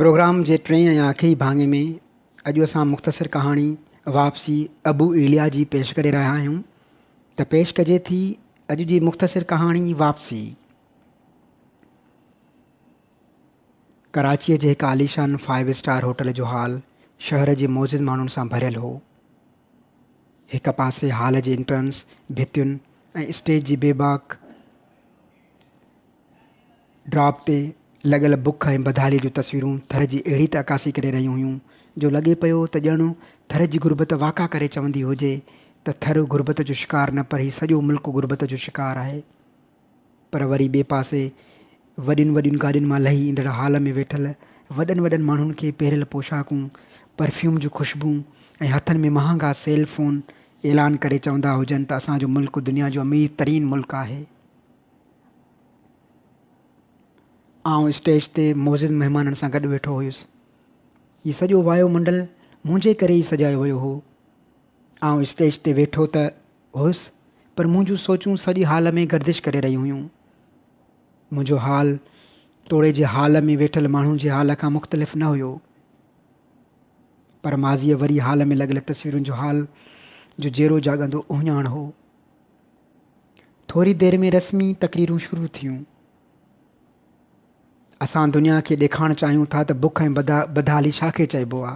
Programme جي ٽئين ۽ آخري ڀاڱي ۾ اڄ اسان مختصر ڪهاڻي واپسي ابو ايليا جي پيش ڪري رهيا آهيون ته پيش ڪجي ٿي اڄ جي مختصر ڪهاڻي واپسي. ڪراچيء جي هڪ عاليشان فائيو اسٽار هوٽل جو هال شهر جي معزز ماڻهن سان ڀريل هو. هڪ پاسي هال جي انٽرنس، ڀتين ۽ اسٽيج جي بيباڪ ڊراپ تي لڳل بک ۽ بدحاليء جون تصويرون ٿر جي اهڙي ته عڪاسي ڪري رهيون هيون جو لڳي پيو ته ڄڻ ٿر جي غربت واڪا ڪري چوندي هجي ته ٿر غربت جو شڪار نه پر هي سڄو ملڪ غربت جو شڪار آهي. پر وري ٻئي پاسي وڏين وڏين گاڏين مان لهي ايندڙ هال ۾ ويٺل وڏن وڏن ماڻهن کي پهريل پوشاڪون، پرفيوم جون خوشبوون ۽ هٿن ۾ مهانگا سيل فون اعلان ڪري چوندا هجن ته اسان جو ملڪ دنيا جو امير ترين ملڪ آهي. آئون اسٽيج تي معزز مهمانن سان گڏ ويٺو هيس. هي سڄو وايو منڊل منهنجي ڪري ئي سجايو ويو هو. آئون اسٽيج تي ويٺو ته هيس پر منهنجون سوچون سڄي هال ۾ گردش ڪري رهيون هيون. منهنجو حال توڙي جي هال ۾ ويٺل ماڻهن جي حال کان مختلف نه هيو. پر ماضيء وري هال ۾ لڳل تصويرن جو حال جو جيئرو جاڳندو اهڃاڻ هو. ٿوري دير ۾ رسمي تقريرون شروع ٿيون. اسان دنيا کي ڏيکارڻ چاهيون ٿا ته بک ۽ بدحالي ڇا کي چئبو آ.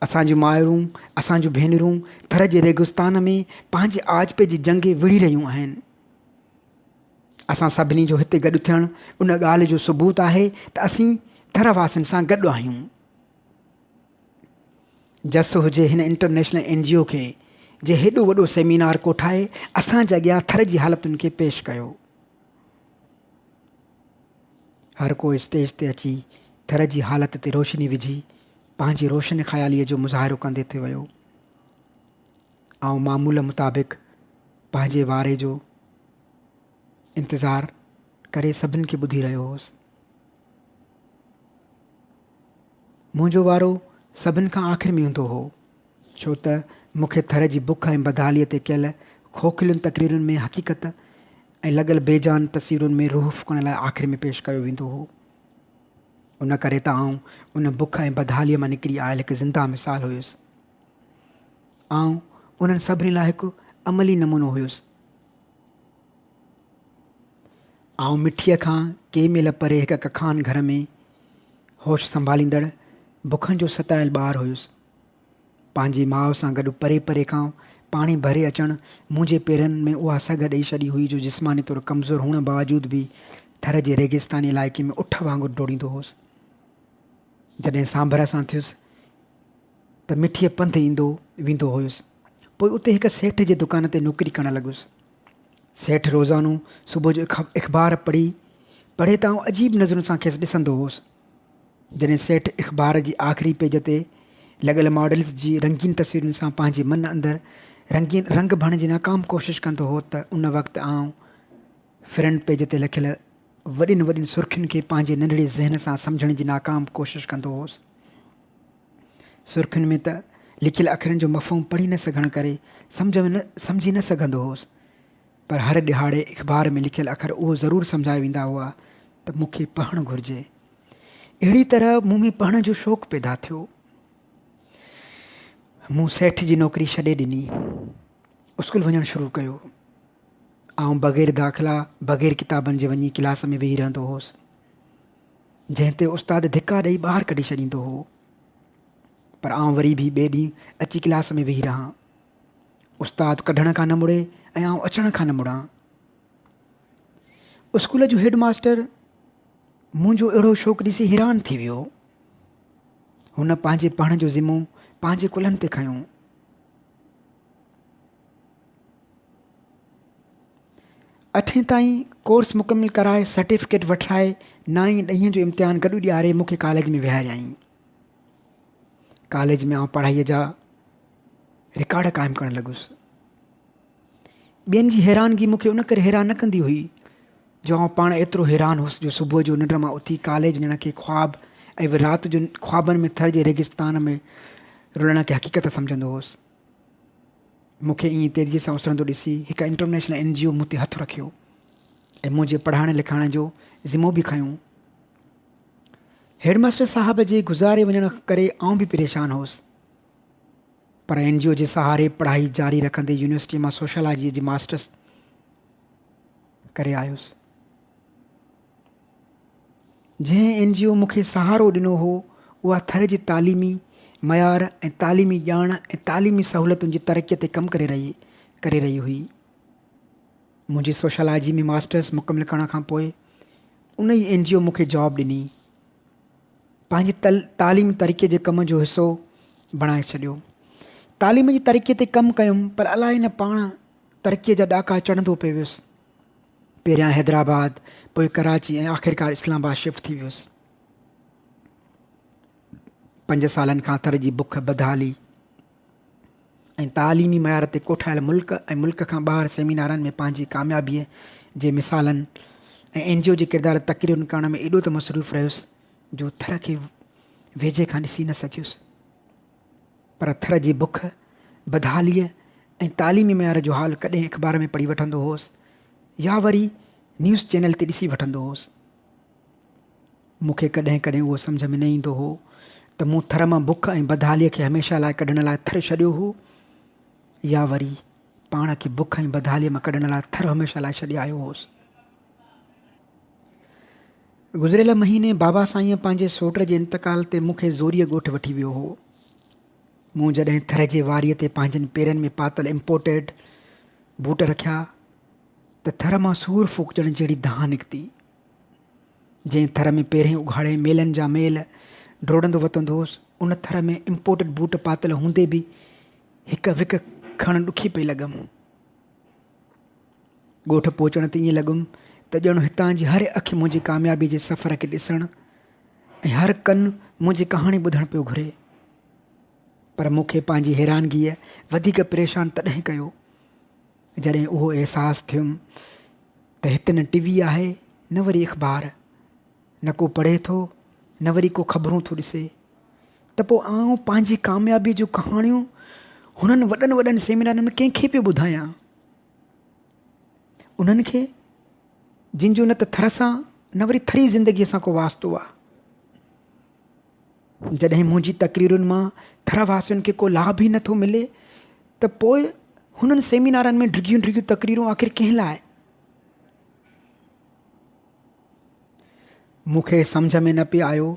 اسان جون مائرون، اسان جون ڀينرون ٿر جي ريگستان ۾ پنهنجي آجپي جي جنگ وڙهي رهيون آهن. اسان سڀني جو هتي گڏ ٿيڻ ان ڳالهه جو ثبوت آهي ته اسين ٿر واسين سان گڏ آهيون. جس هجي هن انٽرنيشنل اين جي او کي جنهن هيڏو وڏو سيمينار ڪوٺائي اسان جي اڳيان ٿر جي حالتن کي پيش ڪيو. هر ڪو اسٽيج تي اچي ٿر جي حالت تي روشني وجهي پنهنجي روشن خياليء جو مظاهرو ڪندي ٿي ويو. آئون معمول مطابق پنهنجي واري جو انتظار ڪري سڀن کي ٻڌي رهيو هوس. منهنجو وارو سڀن کان آخر ۾ ايندو هو، ڇو ته مون کي ٿر جي بک ۽ بدحاليء تي ڪيل کوکلين تقريرن ۾ حقيقت ۽ لڳل بي جان تصويرن ۾ روح ڦوڪڻ لاء آخر ۾ پيش ڪيو ويندو هو. ان ڪري ته آئون ان بک ۽ بدحاليء مان نڪري آيل هڪ زنده مثال هيس. آئون انهن سڀني لاء هڪ عملي نمونو هيس. آئون مٺيء کان ڪي ميل پري هڪ ڪکان گهر ۾ هوش سنڀاليندڙ بکن جو ستايل ٻار هيس. پنهنجي ماء سان گڏ پري پري کان پاڻي ڀري اچڻ منهنجي پيرن ۾ اها سگهه ڏئي ڇڏي هئي جو جسماني طور ڪمزور هئڻ باوجود به ٿر جي ريگستاني علائقي ۾ اٺ وانگر ڊوڙيندو هوس. جڏهن سانڀر سان ٿيس ته مٺيء پنڌ ايندو ويندو هيس. پوء اتي هڪ سيٺ جي دڪان تي نوڪري ڪرڻ لڳس. سيٺ روزانو صبح جو اخبار پڙهي پڙهي ته آئون عجيب نظرن سان کيس ڏسندو هوس. جڏهن سيٺ اخبار جي آخري پيج تي لڳل ماڊلز جي رنگين تصويرن سان پنهنجي من اندر رنگين رنگ ڀرڻ جي ناڪام ڪوشش ڪندو هو ته ان وقت آئون فرنٽ پيج تي لکيل وڏين وڏين سرخين کي پنهنجي ننڍڙي ذهن سان سمجهڻ جي ناڪام ڪوشش ڪندو هوس. سرخين ۾ ته لکيل اکرن جو مفهوم پڙهي نه سگهڻ ڪري سمجهه ۾ نه سمجهي نه سگهندو هوس، پر هر ڏهاڙي اخبار ۾ لکيل اکر اهو ضرور سمجهائي ويندا هئا ته مون کي پڙهڻ گهرجي. اهڙي طرح مون ۾ پڙهڻ جو شوق پيدا ٿيو. مون سيٺ جي نوڪري ڇڏي ڏني. اسڪول وڃڻ شروع ڪيو. آئون بغير داخلا، بغير ڪتابن جي وڃي ڪلاس ۾ ويهي رهندو هوس. جنهن تي استاد ڌڪا ڏئي ٻاهر ڪڍي ڇڏيندو هو. پر آئون وري به ٻئي ڏينهن اچي ڪلاس ۾ ويهي رهان. استاد ڪڍڻ کان نه مڙي ۽ آئون اچڻ کان نه مڙان. اسڪول جو هيڊ ماستر منهنجو اهڙو شوق ڏسي حيران ٿي ويو. هن پنهنجي پڙهڻ جو ذمو پنهنجي ڪلهن تي کنيو. اٺين تائين ڪورس مڪمل ڪرائي سرٽيفڪيٽ وٺرائي نائين ڏهين جو امتحان گڏ ڏياري مون کي ڪاليج ۾ ويهاريائين. ڪاليج ۾ آئون پڙهائيء جا رڪارڊ قائم ڪرڻ لڳس. ٻين جي حيرانگي مون کي ان ڪري حيران نه ڪندي هئي جو آئون پاڻ ايترو حيران هوس جو صبح جو ننڊ مان اٿي ڪاليج وڃڻ کي خواب ۽ وري رات جو خوابن ۾ ٿر جي ريگستان ۾ رلڻ کي حقيقت سمجهندو هوس. مون کي ائين تيزيء سان اسرندو ڏسي هڪ انٽرنيشنل اين جي او مون تي هٿ رکيو ۽ منهنجي پڙهائڻ لکائڻ جو ذمو به کنيو. هيڊ ماستر صاحب جي گذاري وڃڻ ڪري آئون به پريشان هوس. پر اين جي او جي سهاري پڙهائي جاري رکندي يونيورسٽيء مان سوشالاجيء جي ماسٽرس ڪري آيس. جنهن اين جي او مون کي سهارو ڏنو هو، اها ٿر جي تعليمي معيار ۽ تعليمي ڄاڻ ۽ تعليمي سهولتن جي ترقيء تي ڪم ڪري رهي ڪري رهي هئي. منهنجي سوشالاجي ۾ ماسٽرس مڪمل ڪرڻ کان پوء ان ئي اين جي او مون کي جاب ڏني. پنهنجي تعليمي ترقيء جي ڪم جو حصو بڻائي ڇڏيو. تعليم جي ترقيء تي ڪم ڪيم پر الائي نه پاڻ ترقيء جا ڏاڪا چڙهندو پئي ويس. پهريان حيدرآباد، پوء ڪراچي ۽ آخرڪار اسلام آباد شفٽ ٿي ويس. پنج سالن کان ٿر جي بک، بدحالي ۽ تعليمي معيار تي ڪوٺايل ملڪ ۽ ملڪ کان ٻاهر سيمينارن ۾ پنهنجي ڪاميابيء جي مثالن ۽ اين جي او جي ڪردار تقريرن ڪرڻ ۾ ايڏو ته مصروف رهيس جو ٿر کي ويجهي کان ڏسي نه سگهيس. پر ٿر جي بک، بدحاليء ۽ تعليمي معيار جو حال ڪڏهن اخبار ۾ پڙهي وٺندو هوس يا وري نيوز چينل تي ڏسي وٺندو هوس. مون کي ڪڏهن ڪڏهن اهو سمجهه ۾ نه ايندو هو ته مون ٿر مان بک ۽ بدحاليء کي هميشه لاء ڪڍڻ لاء ٿر ڇڏيو هو يا وري پاڻ کي بک ۽ بدحاليء مان ڪڍڻ لاء ٿر هميشه لاء ڇڏي آيو هوس. گذريل مهيني بابا سائينء پنهنجي سوٽ جي انتقال تي مون کي زوريء ڳوٺ وٺي ويو هو. مون جڏهن ٿر جي واريء تي پنهنجن پيرن ۾ پاتل امپورٽيڊ بوٽ رکيا ته ٿر مان سور ڦوڪجڻ جهڙي دانهن نڪتي. جنهن ٿر ۾ پيرين اگهاڙي ميلن جا ميل ڊوڙندو وتندو هوس، ان ٿر ۾ امپورٽيڊ بوٽ پاتل هوندي به هڪ وک کڻڻ ڏکي پئي لڳم. ڳوٺ پهچڻ تي ائين لڳم ته ڄڻ هتان جي هر اک منهنجي ڪاميابي جي سفر کي ڏسڻ ۽ هر ڪن منهنجي ڪهاڻي ٻڌڻ پيو گهري. پر مون کي پنهنجي حيرانگيء وڌيڪ پريشان تڏهن ڪيو، جڏهن اهو احساس ٿيم ته هت نه ٽي وي آهي نه وري اخبار، نه ڪو پڙهي ٿو نه وري ڪو خبرون ٿو ڏسي ته پوء آئون پنهنجي ڪاميابيء جون ڪهاڻيون هنن وڏن وڏن سيمينارن ۾ ڪنهن کي پيو ٻڌايان؟ انهن کي جن جو نه ته ٿر سان نه وري ٿري زندگيء سان ڪو واسطو آ. جڏهن منهنجي تقريرن مان ٿر واسين کي ڪو لاڀ ئي نٿو ملي ته پوء هنن سيمينارن ۾ ڊگهيون ڊگهيون تقريرون آخر ڪنهن لاء؟ مون کي سمجهه ۾ نه پئي آيو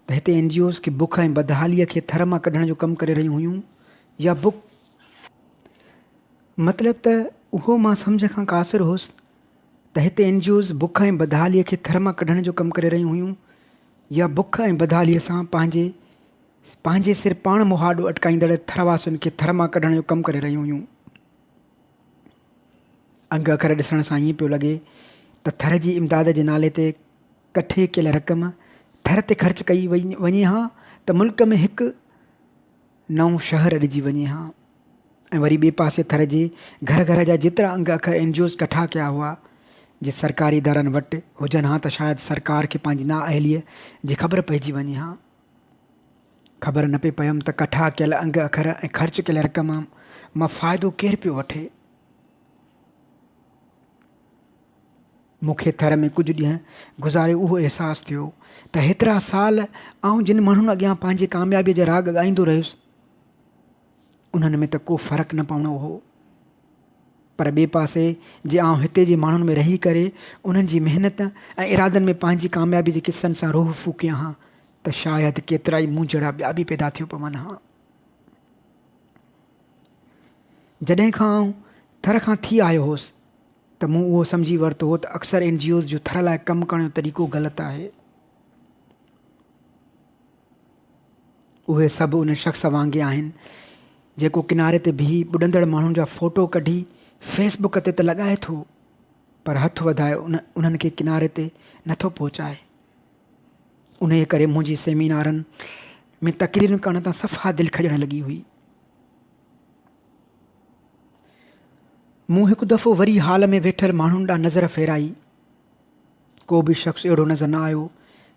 ته هتي اين جي اوز کي بک ۽ بدحاليء کي ٿر مان ڪڍڻ جو ڪم ڪري رهيون هيون يا بک مطلب ته اهو مان سمجهه کان قاصر هوس ته هتي اين جي اوز بک ۽ بدحاليء کي ٿر مان ڪڍڻ جو ڪم ڪري رهيون هيون يا بک ۽ بدحاليء سان پنهنجي پنهنجي سر پاڻ مهاڏو اٽڪائيندڙ ٿر واسين کي ٿر مان ڪڍڻ جو ڪم ڪري رهيون هيون. انگ اکر ڏسڻ سان ائين پيو لڳي ته ٿر جي امداد جي نالي تي ڪٺي ڪيل رقم ٿر تي خرچ ڪئي وڃي ها ته ملڪ ۾ هڪ نئون شهر اڏجي وڃي ها ۽ وري ٻئي پاسي ٿر جي گهر گهر جا جيترا انگ اکر اين جي اوز ڪٺا ڪيا هئا جي سرڪاري ادارن وٽ هجن ها ته شايد سرڪار کي پنهنجي نااهليء جي خبر پئجي وڃي ها. خبر نه پئي پيم ته ڪٺا ڪيل انگ اکر ۽ خرچ ڪيل رقم مان فائدو ڪير پيو وٺي. مون کي ٿر ۾ ڪجهه ڏينهن گذاري اهو احساس ٿيو ته هيترا سال آئون جن ماڻهن اڳيان پنهنجي ڪاميابيء جا راڳ ڳائيندو رهيس، انهن ۾ ته ڪو فرق نه پوڻو هو. پر ٻئي پاسي جي آئون هتي جي ماڻهن ۾ رهي ڪري انهن جي محنت ۽ ارادن ۾ پنهنجي ڪاميابيء جي قصن سان روح ڦوڪيان ها ته شايد ڪيترائي مون جهڙا ٻيا به پيدا ٿيو پون ها. جڏهن کان آئون ٿر کان ٿي آيو هوس ته مون اهو سمجهي ورتو هو ته اڪثر اين جي اوز جو ٿر لاء ڪم ڪرڻ جو طريقو غلط آهي. اهي سڀ ان شخص وانگي آهن جيڪو ڪناري تي بيهي ٻڏندڙ ماڻهن جا فوٽو ڪڍي فيس بڪ تي ته لڳائي ٿو پر هٿ وڌائي انهن کي ڪناري تي نٿو پهچائي. انهيء ڪري منهنجي سيمينارن ۾ تقريرون ڪرڻ تان صفا دل کڄڻ لڳي هئي. مون هڪ دفعو وري هال ۾ ويٺل ماڻهن ڏانهن نظر ڦيرائي. ڪو به شخص اهڙو نظر نه آيو،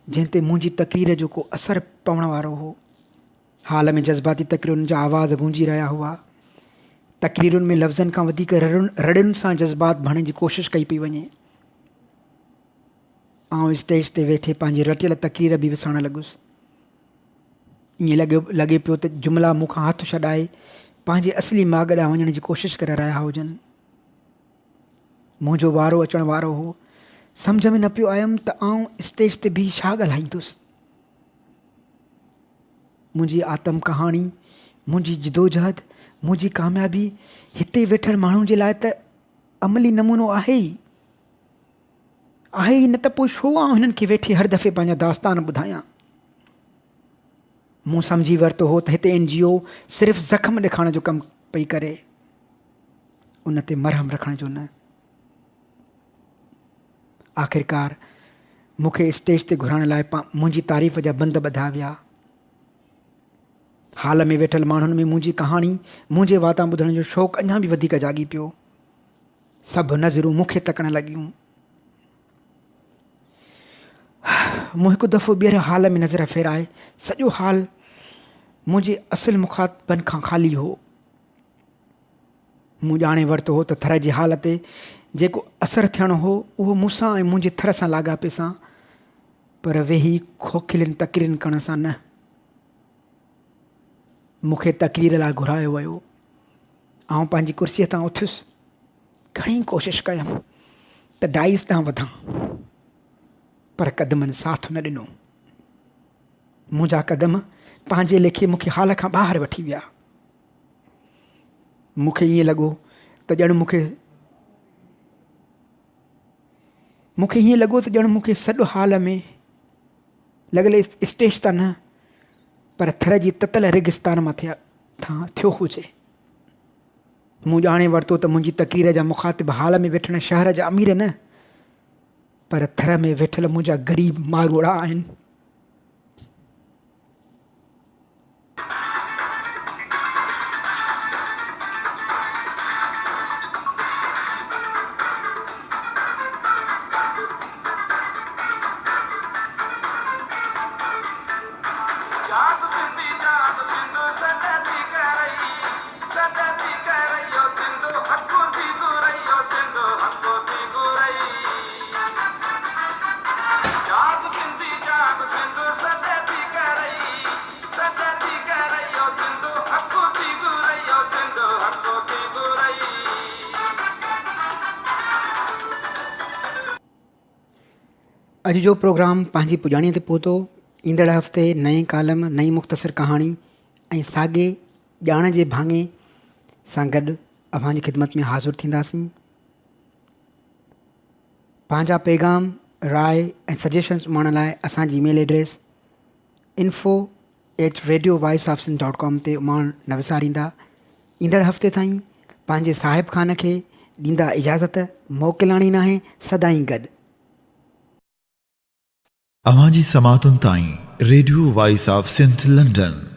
جنهن تي منهنجي تقرير جو ڪو اثر پوڻ وارو هو. هال ۾ جذباتي تقريرن جا آواز گونجي رهيا هئا. تقريرن ۾ لفظن کان وڌيڪ رڙين سان جذبات ڀرڻ جي ڪوشش ڪئي پئي وڃي. آئون اسٽيج تي ويٺي پنهنجي رٽيل تقرير به وسارڻ لڳس. ائين لڳيو لڳي پيو ته جملا مون کان هٿ ڇڏائي پنهنجي اصلي ماڳ ڏانهن وڃڻ جي ڪوشش ڪري رهيا هجن. منهنجو وارو اچڻ وارو هو. سمجهه ۾ نه پيو آيم ته آئون اسٽيج تي بيهي ڇا ڳالهائيندس. منهنجي آتم ڪهاڻي، منهنجي جدوجهد، منهنجي ڪاميابي هتي ويٺل ماڻهن جي لاء ته عملي نمونو آهي ئي. آهي ئي نه ته پوء ڇو آئون هنن کي ويٺي هر دفعي پنهنجا داستان ٻڌايان. مون سمجهي ورتو هو ته هتي اين جي او صرف زخم ڏيکارڻ جو ڪم پئي ڪري، ان تي مرهم رکڻ جو نه. آخرڪار مون کي اسٽيج تي گهرائڻ لاء منهنجي تعريف جا بند ٻڌا ويا. هال ۾ ويٺل ماڻهن ۾ منهنجي ڪهاڻي منهنجي واتان ٻڌڻ جو شوق اڃا به وڌيڪ جاڳي پيو. سڀ نظرون مون کي تڪڻ لڳيون. مون هڪ دفعو ٻيهر هال ۾ نظر ڦيرائي. سڄو هال منهنجي اصل مخاطبن کان خالي هو. مون ڄاڻي ورتو هو ته ٿر جي حال تي جيڪو اثر ٿيڻو هو، اهو مون سان ۽ منهنجي ٿر سان لاڳاپي سان، پر ويهي کوکلين تقريرن ڪرڻ سان نه. مون کي تقرير لاء گهرايو ويو. آئون پنهنجي ڪرسيء تان اٿيس. گهڻي ڪوشش ڪيم ته ڊائس ڏانهن وڌان، پر قدمن ساٿ نه ڏنو. منهنجا قدم پنهنجي ليکي مون کي هال کان ٻاهر وٺي ويا. مون کي ائين لڳو ته ڄڻ مون کي مون کي ائين لڳو ته ڄڻ مون کي سڏ هال ۾ لڳل اسٽيج تان نه پر ٿر جي تتل ريگستان مان ٿيا ٿيو هجي. مون ڄاڻي ورتو ته منهنجي تقرير جا مخاطب هال ۾ ويٺل شهر جا امير نه پر ٿر ۾ ويٺل منهنجا غريب ماروئڙا آهن. اڄ جو پروگرام پنهنجي پڄاڻيء تي پهتو. ايندڙ هفتي نئين ڪالم، نئين مختصر ڪهاڻي ۽ ساڳي ڄاڻ جي ڀاڱي سان گڏ اوهان جي خدمت ۾ حاضر ٿينداسين. پنهنجا پيغام، راء ۽ سجيشنز اماڻڻ لاء اسان جي email address info at radio voice of Sindh dot com تي اماڻڻ نه وساريندا. ايندڙ هفتي تائين پنهنجي صاحب خان کي ڏيندا اجازت، موڪلاڻي ناهي، سدائين گڏ. اوهان جي سماعتن تائين radio voice of Sindh London.